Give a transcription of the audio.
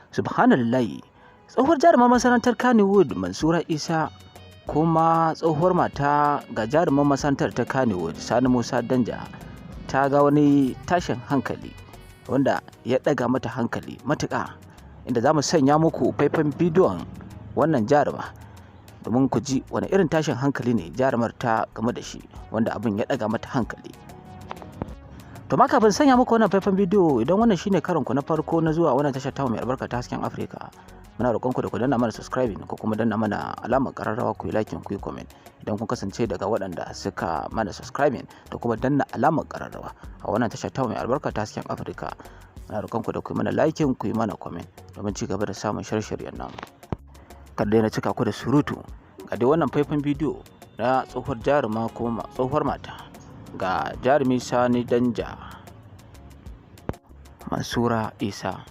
Subhanallahi, tsohuwar jarumar masana'antar Kannywood Mansura Isa, kuma tsohuwar mata ga jaruman masana'antar ta Kannywood Sani Musa Danja, ta ga wani tashin hankali wanda ya ɗaga mata hankali matuƙa, inda za mu sanya muku faifan bidiyon wannan jaruma domin ku ji wani irin tashin hankali ne jarumar ta game da shi wanda abin ya ɗaga mata hankali. To ma kafin sanya muku wannan faifan bidiyo, idan wannan shine karon ku na farko na zuwa wannan tashar tamu mai albarka ta Hasken Afirka, muna roƙon ku da ku danna mana subscribing ko kuma danna mana alamar ƙararrawa, ku yi like, ku yi comment. Idan kun kasance daga waɗanda suka mana subscribing da kuma danna alamar ƙararrawa a wannan tashar tamu mai albarka ta Hasken Afirka, muna roƙon ku da ku yi mana like, ku yi mana comment domin ci gaba da samun shirye-shiryen namu. Kada dai na cika ku da surutu, ga dai wannan faifan bidiyo na tsohuwar jaruma kuma tsohuwar mata ga jarumi Sani Danja, Mansura Isa.